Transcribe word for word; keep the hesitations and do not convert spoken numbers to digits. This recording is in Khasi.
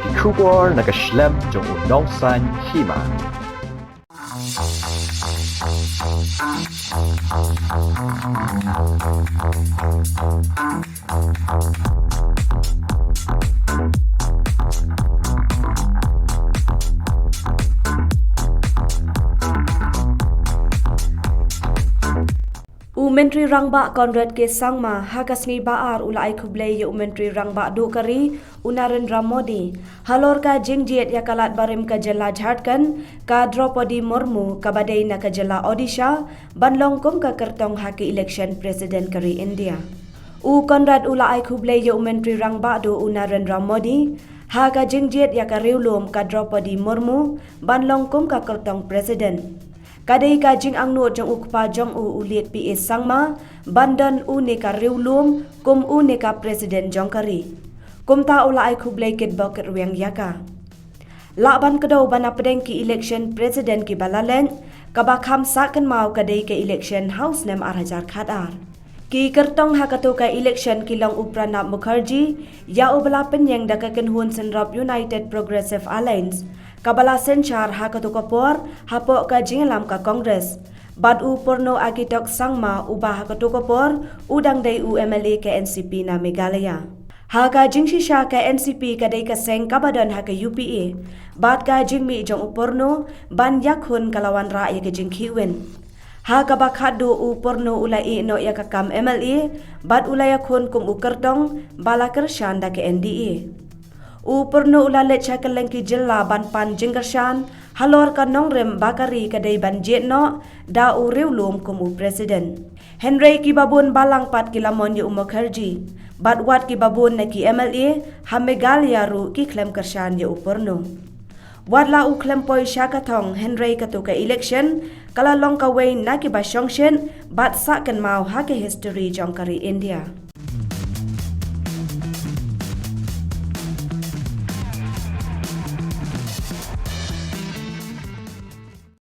Ki khubor na ka shlem jong u nongsan hima. U Myntri Rangbah Conrad K Sangma ha ka sngi Ba-ar u la ai khublei ïa u Myntri Rangbah duh ka ri u Narendra Modi halor ka jingjied ïa ka Lat Barim ka jylla Jharkhand, ka Droupadi Murmu, kaba dei na ka jylla Odisha, ban long kum ka kyrtong ha ka election President ka ri India. U Conrad u la ai khublei ïa u Myntri Rangbah duh u Narendra Modi ha ka jingjied ïa ka riewlum ka Droupadi Murmu ban long kum ka kyrtong President. Ka dei ka jingangnud jong u kpa jong u, u Late P A Sangma, ban don une ka riewlum kum une ka President jong ka ri. Kumta u la ai khublei kitbok kitrwiang ïa ka. Lah ban kdew ban ïa pdeng ki election President kiba la leit, kaba kham sah kynmaw ka dei ka election ha u snem ar hajar khatar. Ki kyrtong ha kato ka election ki long u Pranab Mukherjee, ïa uba la pynïeng da ka kynhun synrop United Progressive Alliance, kaba la synshar ha kato ka por hapoh ka jingïalam ka Congress, bad u Purno Akitok Sangma, uba ha kato ka por u dang dei u M L A ka N C P na Meghalaya. Ha ka jingshisha, ka N C P ka dei ka seng kaba don ha ka U P A, bad ka jingmih jong u Purno ban ïakhun ka la wanrah ïa ka jingkhih win. Ha kaba khatduh, u Purno u la ïeh noh ïa ka kam M L A, bad u la ïakhun kum u kyrtong ba la kyrshan da ka N D A. U Purno u la leit sha kylleng ki jylla ban pan jingkyrshan halor ka nongrim ba ka ri ka dei ban jied noh da u riewlum kum u President. Hynrei kiba bun balang pat ki la mon ïa u Mukherjee, bad wat kiba bun na ki M L A ha Meghalaya ruh ki khlem kyrshan ïa u Purno. Wat la u khlem poi sha ka thong, hynrei kato ka election ka la long kawei na kiba shongshit bad sah kynmaw ha ka history jong ka ri India.